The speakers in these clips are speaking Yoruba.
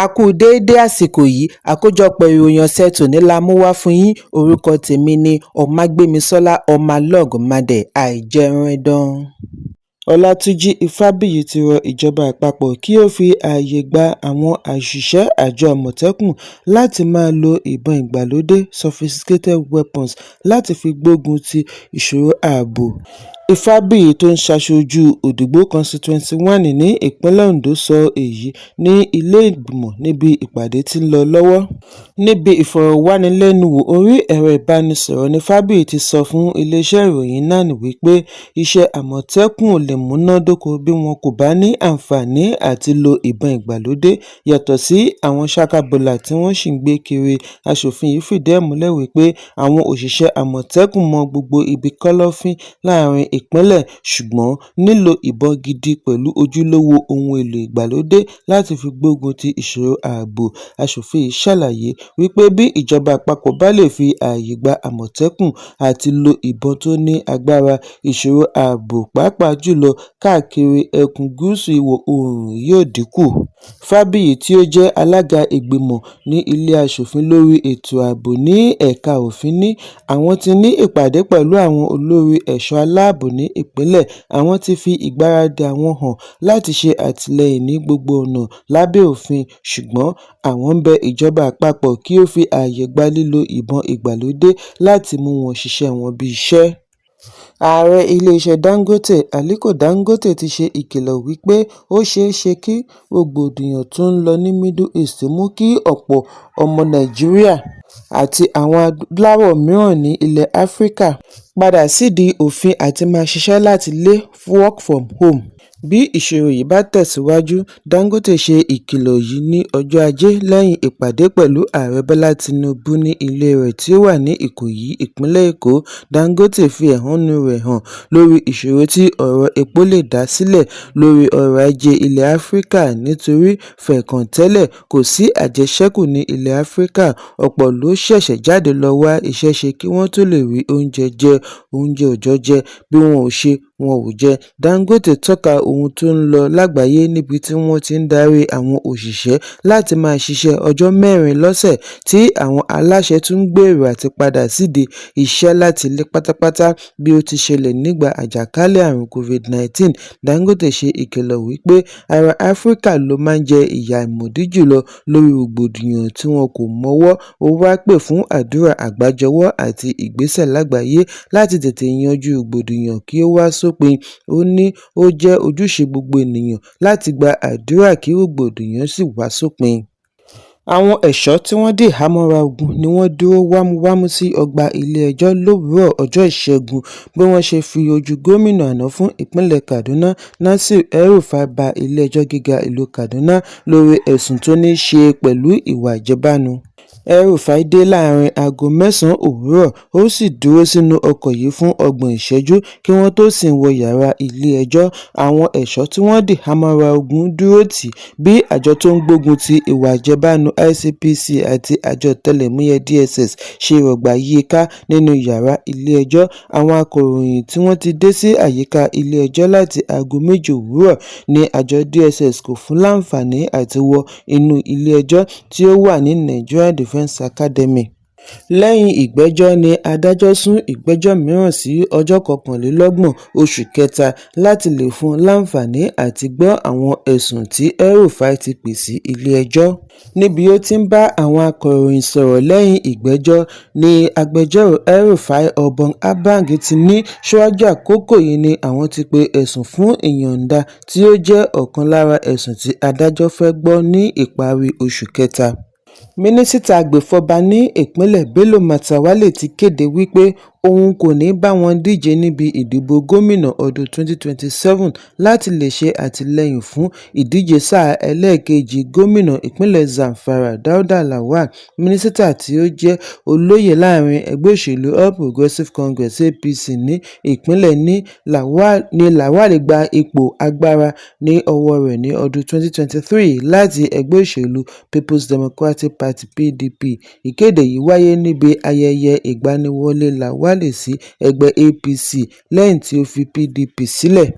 A kú déédé àsìkò yìí. Àkójọpọ̀ ìròyìn ọ̀sẹ̀ tòní la mú wá fún yín. Orúkọ tèmi ni Ọmágbémisọ́lá ọmọlọ́gọ̀mádé àìjẹunẹdàn. Ọlátúnjí Ìfábíyì ti rọ ìjọba àpapọ̀ kí ó fi ààyè gba àwọn òṣìṣẹ́ àjọ Àmọ̀tẹ́kùn láti máa lo ìbọn ìgbàlódé sophisticated weapons láti fi gbógun ti ìṣòro ààbò. Ìfábíyì tó ń ṣaṣojú Òdìgbò Constituency One ní ìpínlẹ̀ Ondo sọ èyí ní ilé-ìgbìmọ̀ níbi ìpàdé tí ń lọ lọ́wọ́. Níbi ìfọ̀rọ̀wánilẹ́nuwò orí ẹ̀rọ ìbánisọ̀rọ̀ ní Fábíyì ti sọ fún iléeṣẹ́ ìròyìn NAN wípé iṣẹ́ Àmọ̀tẹ́kùn ò lè múná-dóko bí wọn kò bá ní àǹfààní àti lo ìbọn ìgbàlódé yàtọ̀ sí àwọn ṣakabàlà tí wọ́n ṣì ń gbé kiri. Aṣòfin yìí fìdí ẹ̀ múlẹ̀ wípé àwọn òṣìṣẹ́ Àmọ̀tẹ́kùn mọ gbogbo ibi kọ́lọ́fín láàrin ìpínlẹ̀, ṣùgbọ́n nílò ìbọn gidi pẹ̀lú ojúlówó ohun èlò ìgbàlódé láti fi gbógun ti ìṣòro ààbò. Aṣòfin yìí ṣàlàyé wípé bí ìjọba àpapọ̀ bá lè fi ààyè gba Àmọ̀tẹ́kùn àti lo ìbọn tó ní agbára, ìṣòro ààbò pàápàá jùlọ káàkiri ẹkùn gúúsù ìwọ̀-oòrùn yóò dínkù. Fábíyì tí ó jẹ́ alága ìgbìmọ̀ ní ilé aṣòfin lórí ètò ààbò ní ẹ̀ka òfin ní àwọn ti ní ìpàdé pẹ̀lú àwọn olórí ẹ̀ṣọ́ aláàbò ní ìpínlẹ̀, àwọn ti fi ìgbáradì àwọn hàn láti ṣe àtìlẹ́yìn ní gbogbo ọ̀nà lábẹ́ òfin, ṣùgbọ́n àwọn ń bẹ ìjọba àpapọ̀ kí ó fi ààyè gba lílo ìbọn ìgbàlódé láti mú wọn ṣiṣẹ́ wọn bí iṣẹ́. Ààrẹ ilé-iṣẹ́ Dangote, Aliko Dangote ti ṣe ìkìlọ̀ wípé ó ṣeé ṣe kí rògbòdìyàn tó ń lọ ní Middle East mú kí ọ̀pọ̀ ọmọ Nàìjíríà àti àwọn adúláwò mìíràn ní ilẹ̀ Áfíríkà padà sídìí òfin àti máa ṣiṣẹ́ láti ilé work from home bí ìṣòro yìí bá tẹ̀síwájú. Dangote ṣe ìkìlọ̀ yìí ní ọjọ́ Ajé lẹ́yìn ìpàdé pẹ̀lú Ààrẹ Bọ́lá Tinubu ní ilé rẹ̀ tí ó wà ní Ìkòyí, ìpínlẹ̀ Èkó. Dangote fi ẹ̀hónú rẹ̀ hàn lórí ìṣòro tí ọ̀rọ̀ epo lè dá sílẹ̀ lórí ọrọ̀ ajé ilẹ̀ Áfíríkà nítorí fẹ̀ẹ̀kàn tẹ́lẹ̀ kò sí àjẹṣẹ́kù ní ilẹ̀ Áfíríkà, ọ̀pọ̀ ló ṣẹ̀ṣẹ̀ jáde lọ wá iṣẹ́ ṣe kí wọ́n tó lè rí oúnjẹ jẹ, oúnjẹ òòjọ́ jẹ, bí wọn ò ṣe wọn ò jẹ. Dangote tọ́ka ohun tó ń lọ lágbàáyé níbi tí wọ́n ti ń darí àwọn òṣìṣẹ́ láti máa ṣiṣẹ́ ọjọ́ mẹ́rin lọ́sẹ̀, tí àwọn aláṣẹ tún ń gbèrò àti padà sídìí iṣẹ́ láti ilé pátápátá bí ó ti ṣẹlẹ̀ nígbà àjàkálẹ̀ àrùn COVID-19. Dangote ṣe ìkìlọ̀ wípé ará Áfíríkà ló máa jẹ ìyà àìmọ̀dí jùlọ lórí rògbòdìyàn tí wọn kò mọ́wọ́, ó wá pè fún àdúrà àgbájọwọ́ àti ìgbésẹ̀ lágbàáyé láti tètè yanjú rògbòdìyàn kí ó wá sópin. Ó ní ó jẹ́ ojúṣe gbogbo ènìyàn láti gba àdúrà kí rògbòdìyàn sì wá sópin. Àwọn ẹ̀ṣọ́ tí wọ́n dìhámọ́ra ogun ni wọ́n dúró wámúwámú sí ọgbà ilé-ẹjọ́ lówùúrọ̀ ọjọ́ Ìṣẹ́gun bí wọ́n ṣe fi ojú gómìnà àná fún ìpínlẹ̀ Kaduna Nasir El-Rufai bá ilé-ẹjọ́ gíga ìlú Kaduna lórí ẹ̀sùn tó ní í ṣe pẹ̀lú ìwà àjẹbánu. El-Rufai dé láàrin aago mẹ́sàn-án òwúrọ̀, ó sì dúró sínú ọkọ̀ yìí fún ọgbọ̀n ìṣẹ́jú kí wọ́n tó sìn ín wọ yàrá ilé-ẹjọ́. Àwọn ẹ̀ṣọ́ tí wọ́n dìhámọ́ra ogun dúró tì í bí àjọ tó ń gbógun ti ìwà àjẹbánu ICPC àti àjọ ọ̀tẹlẹ̀múyẹ́ DSS ṣe rọ̀gbà yí i ká nínú yàrá ilé-ẹjọ́. Àwọn akọ̀ròyìn tí wọ́n ti dé sí àyíká ilé-ẹjọ́ láti aago 7 òwúrọ̀ ní àjọ DSS kò fún láǹfààní àti wọ inú ilé-ẹjọ́ tí ó wà ní Nigeria Defence Academy. Lẹ́yìn ìgbẹ́jọ́ ni adájọ́ sún ìgbẹ́jọ́ mìíràn sí ọjọ́ 21 oṣù kẹta láti lè fún un láǹfààní àti gbọ́ àwọn ẹ̀sùn tí El-Rufai ti pè sí ilé-ẹjọ́. Níbi ó ti ń bá àwọn akọ̀ròyìn sọ̀rọ̀ lẹ́yìn ìgbẹ́jọ́ ní agbẹjọ́rò El-Rufai, Obong Abang ti ní síwájú àkókò yìí ni àwọn ti pe ẹ̀sùn fún ìyọ̀ǹda tí ó jẹ́ ọ̀kan lára ẹ̀sùn tí adájọ́ fẹ́ gbọ́ ní ìparí oṣù kẹta. Mínísítà agbèfọ́ba ní ìpínlẹ̀ Bello Matawalle ti kéde wípé òun kò ní bá wọn díje níbi ìdìbò gómìnà ọdún 2027 láti lè ṣe àtìlẹ́yìn fún ìdíje sáà ẹlẹ́ẹ̀kejì gómìnà ìpínlẹ̀ Zamfara Dauda Lawal. Mínísítà tí ó jẹ́ olóyè láàrin ẹgbẹ́ òṣèlú All Progressives Congress APC ní ìpínlẹ̀ ní Lawal gba ipò agbára ní ọwọ́ rẹ̀ ní ọdún 2023 láti ẹgbẹ́ òṣèlú Peoples Democratic Party PDP. Ìkéde yìí wáyé níbi ayẹyẹ ìgbaniwọlé Lawal sí ẹgbẹ́ APC lẹ́yìn tí ó fi PDP sílẹ̀.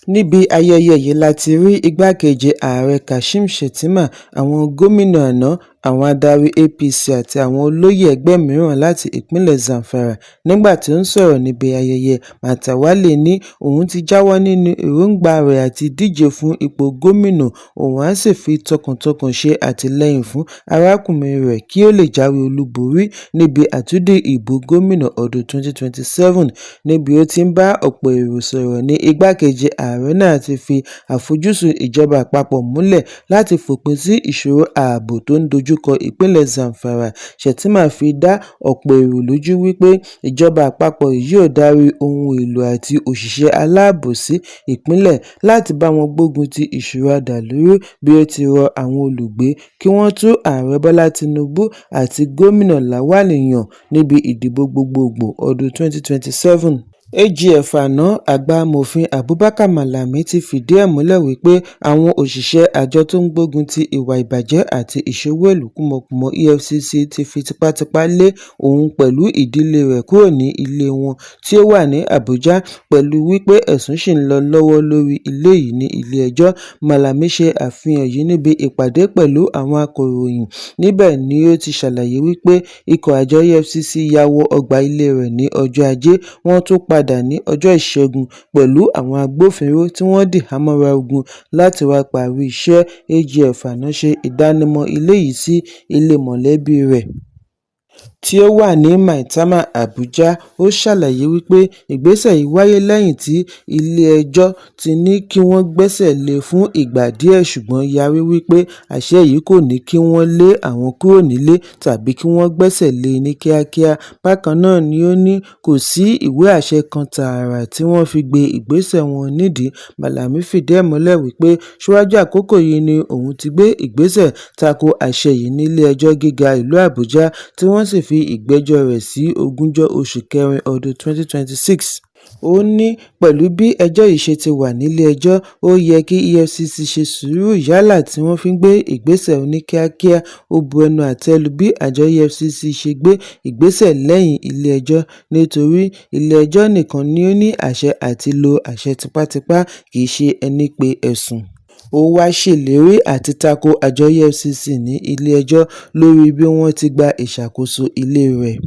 Níbi ayẹyẹ yìí la ti rí igbákejì ààrẹ Kashim Shettima, àwọn gómìnà àná, àwọn adarí APC àti àwọn olóyè ẹgbẹ́ mìíràn láti ìpínlẹ̀ Zamfara. Nígbà tí ó ń sọ̀rọ̀ níbi ayẹyẹ, Matawalle ní òun ti jáwọ́ nínú èròńgbà rẹ̀ àti díje fún ipò gómìnà, òun á sì fi tọkàntọkàn ṣe àtìlẹ́yìn fún arákùnrin rẹ̀ kí ó lè jáwé olúborí níbi àtúndì ìbò gómìnà ọdún 2027. Níbi ó ti ń bá ọ̀pọ̀ èrò sọ̀rọ̀ ní igbákejì ààrẹ náà ti fi àfojúsùn ìjọba àpapọ̀ múlẹ̀ láti fòpin sí ìṣòro ààbò tó ń dojúkọ ìpínlẹ̀ Zamfara. Shettima fi dá ọ̀pọ̀ èrò lójú wípé ìjọba àpapọ̀ yóò darí ohun èlò àti òṣìṣẹ́ aláàbò sí ìpínlẹ̀ láti bá wọn gbógun ti ìṣòro adàlúrú, bí ó ti rọ àwọn olùgbé kí wọ́n tún Ààrẹ Bọ́lá Tinubu àti Gómìnà Lawal yàn níbi ìdìbò gbogboògbò ọdún 2027. AGF àná, àgbà amòfin Abubakar Malami ti fìdí ẹ̀ múlẹ̀ wípé àwọn òṣìṣẹ́ àjọ tó ń gbógun ti ìwà ìbàjẹ́ àti ìṣowó-ìlú kúmọkùmọ EFCC ti fi tipátipá lé òun pẹ̀lú ìdílé rẹ̀ kúrò ní ilé wọn tí ó wà ní Àbújá, pẹ̀lú wípé ẹ̀sùn ṣì ń lọ lọ́wọ́ lórí ilé yìí ní ilé-ẹjọ́. Malami ṣe àfihàn yìí níbi ìpàdé pẹ̀lú àwọn akọ̀ròyìn. Níbẹ̀ ni ó ti ṣàlàyé wípé ikọ̀ àjọ EFCC ya wọ ọgbà ilé rẹ̀ ní ọjọ́ Ajé, wọ́n tún padà ní ọjọ́ Ìṣẹ́gun pẹ̀lú àwọn agbófinró tí wọ́n dìhámọ́ra ogun láti wá parí iṣẹ́. AGF àná ṣe ìdánimọ̀ ilé yìí sí ilé mọ̀lẹ́bí rẹ̀ tí ó wà ní Maitama, Àbújá. Ó ṣàlàyé wípé ìgbésẹ̀ yìí wáyé lẹ́yìn tí ilé-ẹjọ́ ti ní kí wọ́n gbẹ́sẹ̀ lé e fún ìgbà díẹ̀, ṣùgbọ́n yarí wípé àṣẹ yìí kò ní kí wọ́n lé àwọn kúrò nílé tàbí kí wọ́n gbẹ́sẹ̀ lé e ní kíákíá. Bákan náà ni ó ní kò sí ìwé àṣẹ kan tààrà tí wọ́n fi gbé ìgbésẹ̀ wọn nídìí. Malami fìdí ẹ̀ múlẹ̀ wípé síwájú àkókò yìí ni òun ti gbé ìgbésẹ̀ tako àṣẹ yìí nílé-ẹjọ́ gíga ìlú Àbújá, tí wọ́n sì fi ìgbẹ́jọ́ rẹ̀ sí ogúnjọ́ oṣù kẹrin ọdún 2026. Ó ní pẹ̀lú bí ẹjọ́ yìí ṣe ti wà nílé-ẹjọ́, ó yẹ kí EFCC ṣe sùúrù yálà tí wọ́n fi ń gbé ìgbésẹ̀ oníkíákíá. Ó bu ẹnu àtẹ́ lu bí àjọ EFCC ṣe gbé ìgbésẹ̀ lẹ́yìn ilé-ẹjọ́, nítorí ilé-ẹjọ́ nìkan ni ó ní àṣẹ àti lo àṣẹ tipátipá, kì í ṣe ẹní pe ẹ̀sùn. Ó wáá ṣèlérí àti tako àjọ EFCC ní ilé-ẹjọ́ lórí bí wọ́n ti gba ìṣàkóso ilé rẹ̀.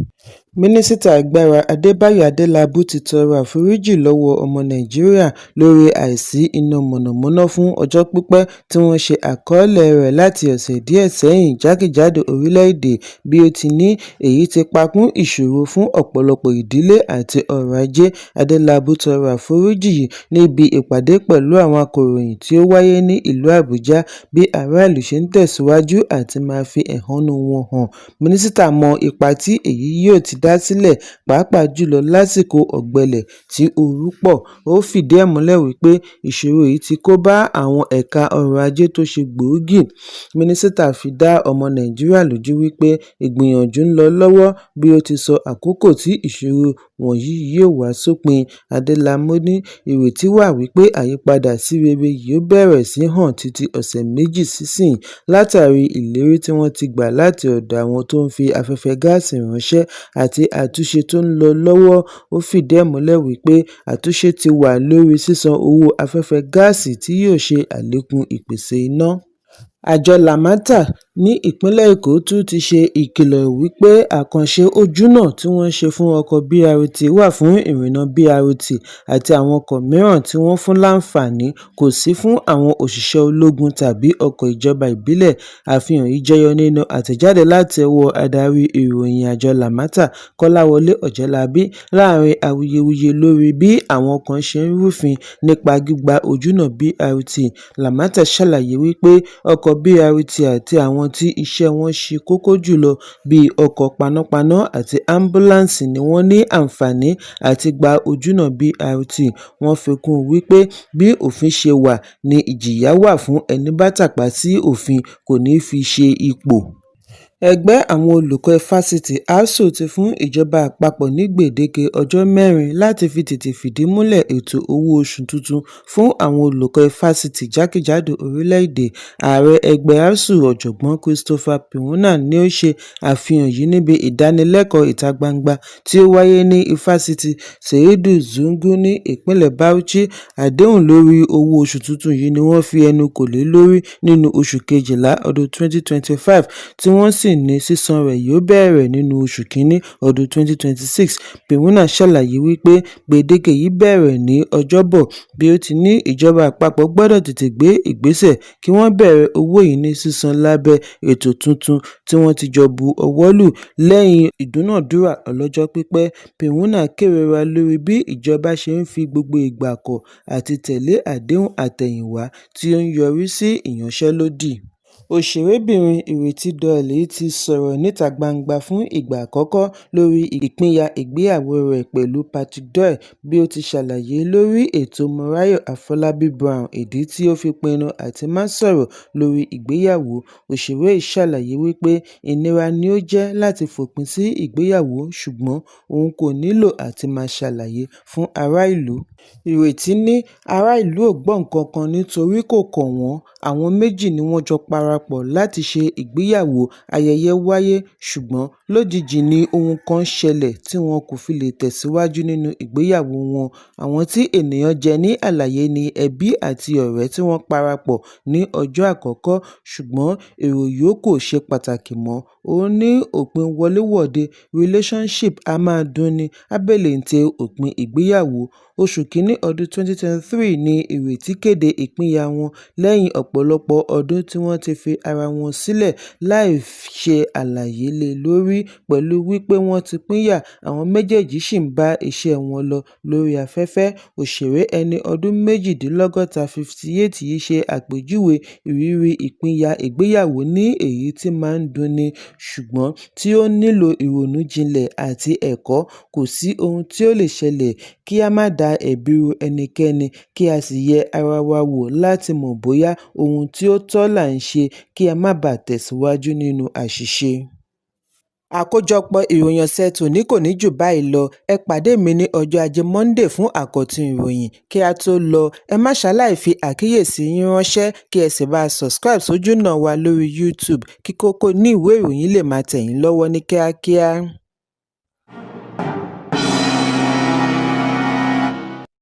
Mínísítà Agbára Adébáyọ̀ Adélábù ti tọrọ àforíjì lọ́wọ́ ọmọ Nàìjíríà lórí àìsí iná mọ̀nàmọ́ná fún ọjọ́ pípẹ́ tí wọ́n ṣe àkọọ́lẹ̀ rẹ̀ láti ọ̀sẹ̀ díẹ̀ sẹ́yìn jákèjádò orílẹ̀-èdè, bí ó ti ní èyí ti pakún ìṣòro fún ọ̀pọ̀lọpọ̀ ìdílé àti ọrọ̀ ajé. Adélábù tọrọ àforíjì yìí níbi ìpàdé pẹ̀lú àwọn akọ̀ròyìn tí ó wáyé ní ìlú Àbújá bí aráàlú ṣe ń tẹ̀síwájú àti máa fi ẹ̀hónú wọn hàn. Mínísítà mọ ipa tí èyí yóò ti dá sílẹ̀, pàápàá jùlọ lásìkò ọ̀gbẹlẹ̀ tí ooru pọ̀. Ó fìdí ẹ̀ múlẹ̀ wípé ìṣòro yìí ti kó bá àwọn ẹ̀ka ọrọ̀ ajé tó ṣe gbòógì. Mínísítà fi dá ọmọ Nàìjíríà lójú wípé ìgbìyànjú ń lọ lọ́wọ́, bí ó ti sọ àkókò tí ìṣòro wọ̀nyí yóò wá sópin. Adélábù ní ìrètí wà wípé àyípadà sí rere yóò bẹ̀rẹ̀ sí hàn títí ọ̀sẹ̀ méjì sísìnyí látàrí ìlérí tí wọ́n ti gbà láti ọ̀dọ̀ àwọn tó ń fi afẹ́fẹ́ gáàsì ránṣẹ́ àti àtúnṣe tó ń lọ lọ́wọ́. Ó fìdí ẹ̀ múlẹ̀ wípé àtúnṣe ti wà lórí sísan owó afẹ́fẹ́ gáàsì tí yóò ṣe àlékún ìpèsè iná. Àjọ Lamata ní ìpínlẹ̀ Èkó tún ti ṣe ìkìlọ̀ wípé àkànṣe ojúnà tí wọ́n ṣe fún ọkọ̀ BRT wà fún ìrìnnà BRT àti àwọn ọkọ̀ mìíràn tí wọ́n fún láǹfààní, kò sí fún àwọn òṣìṣẹ́ ológun tàbí ọkọ̀ ìjọba ìbílẹ̀. Àfihàn yìí jẹyọ nínú àtẹ̀jáde láti ọwọ́ adarí ìròyìn àjọ Lamata, Kọ́láwọlé Ọ̀jẹ́lábí, láàárín awuyewuye lórí bí àwọn kan ṣe ń rúfin nípa gbígba ojúnà BRT. Lamata ṣàlàyé wípé ọkọ̀ BRT àti àwọn tí iṣẹ́ wọn ṣe kókó jùlọ bíi ọkọ̀ panápaná àti ámbúláǹsì ni wọ́n ní àǹfààní àti gba ojúnà BRT. Wọ́n fi kún un wípé bí òfin ṣe wà ní ìjìyà wà fún ẹní bá tàpá sí òfin, kò ní fi ṣe ipò. Ẹgbẹ́ àwọn olùkọ́ ifásitì ASUU ti fún ìjọba àpapọ̀ ní gbèdéke ọjọ́ mẹ́rin láti fi tètè fìdí múlẹ̀ ètò owó-oṣù tuntun fún àwọn olùkọ́ ifásitì jákèjádò orílẹ̀-èdè. Ààrẹ ẹgbẹ́ ASUU, Ọ̀jọ̀gbọ́n Christopher Piwuna ni ó ṣe àfihàn yìí níbi ìdánilẹ́kọ̀ọ́ ìta-gbangba tí ó wáyé ní Ifásitì Sa'adu Zungur ní ìpínlẹ̀ Bauchi. Àdéhùn lórí owó oṣù tuntun yìí ni wọ́n fi ẹnu kò lé lórí nínú oṣù Kejìlá ọdún 2025, tí wọ́n sì ní sísan rẹ̀ yóò bẹ̀rẹ̀ nínú oṣù kìíní ọdún 2026. Piwuna ṣàlàyé wípé gbèdéke yìí bẹ̀rẹ̀ ní Ọjọ́bọ̀, bí ó ti ní ìjọba àpapọ̀ gbọ́dọ̀ tètè gbé ìgbésẹ̀ kí wọ́n bẹ̀rẹ̀ owó yìí ní sísan lábẹ́ ètò tuntun tí wọ́n ti jọ bu ọwọ́ lù lẹ́yìn ìdúnàádúrà ọlọ́jọ́ pípẹ́. Piwuna kérora lórí bí ìjọba ṣe ń fi gbogbo ìgbà kọ̀ àti tẹ̀lé àdéhùn àtẹ̀yìnwá tí ó ń yọrí sí ìyanṣẹ́lódì. Òṣèrébìnrin Ìrètí Doyle ti sọ̀rọ̀ níta gbangba fún ìgbà àkọ́kọ́ lórí ìpínyà ìgbéyàwó rẹ̀ pẹ̀lú Patrick Doyle. Bí ó ti ṣàlàyé lórí ètò Moráyọ̀ Àfọlábí-Brown ìdí tí ó fi pinnu àti má sọ̀rọ̀ lórí ìgbéyàwó, òṣèré yìí ṣàlàyé wípé ìnira ni ó jẹ́ láti fòpin sí ìgbéyàwó ṣùgbọ́n òun kò nílò àti máa ṣàlàyé fún ará ìlú. Ìrètí ní ará ìlú ò gbọ́ nǹkankan nítorí kò kàn wọ́n, àwọn méjì ni wọ́n jọ parapọ̀ láti ṣe ìgbéyàwó, ayẹyẹ wáyé ṣùgbọ́n lójijì ni ohun kan ṣẹlẹ̀ tí wọn kò fi lè tẹ̀síwájú nínú ìgbéyàwó wọn. Àwọn tí ènìyàn jẹ ní àlàyé ni ẹbí àti ọ̀rẹ́ tí wọ́n parapọ̀ ní ọjọ́ àkọ́kọ́, ṣùgbọ́n èrò yòókù ò ṣe pàtàkì mọ́. Ó ní òpin wọlé-wọ̀de relationship á máa dunni ábèlèńtẹ òpin ìgbéyàwó. Oṣù kìíní ọdún 2023 ní Ìrètí kéde ìpínyà wọn lẹ́yìn ọ̀pọ̀lọpọ̀ ọdún tí wọ́n ti fi ara wọn sílẹ̀ láì ṣe àlàyé lé lórí. Pẹ̀lú wípé wọ́n ti pínyà, àwọn méjèèjì ṣì ń bá iṣẹ́ wọn lọ lórí afẹ́fẹ́. Òṣèré ẹni ọdún méjìdínlọ́gọ́ta 58 yìí ṣe àpèjúwe ìrírí ìpínyà ìgbéyàwó ní èyí tí máa ń dunni ṣùgbọ́n tí ó nílò ìrònú jinlẹ̀ àti ẹ̀kọ́. Kò sí ohun tí ó lè ṣẹlẹ̀ kí á má da ẹ̀bi ru ẹnikẹ́ni kí á sì yẹ ara wa wò láti mọ̀ bóyá ohun tí ó tọ́ là ń ṣe kí á má baà tẹ̀síwájú nínú àṣìṣe. Àkójọpọ̀ ìròyìn ọ̀sẹ̀ tòní kò ní jù báyìí lọ. Ẹ pàdé mi ní ọjọ́ Ajé Monday fún àkọ́tún ìròyìn. Kí á tó lọ, ẹ má ṣaláì fi àkíyèsí yín ránṣẹ́ kí ẹ sì bá subscribe sójúnà wa lórí YouTube kí kókó inú ìwé ìròyìn lè máa tẹ̀ yín lọ́wọ́ ní kíákíá.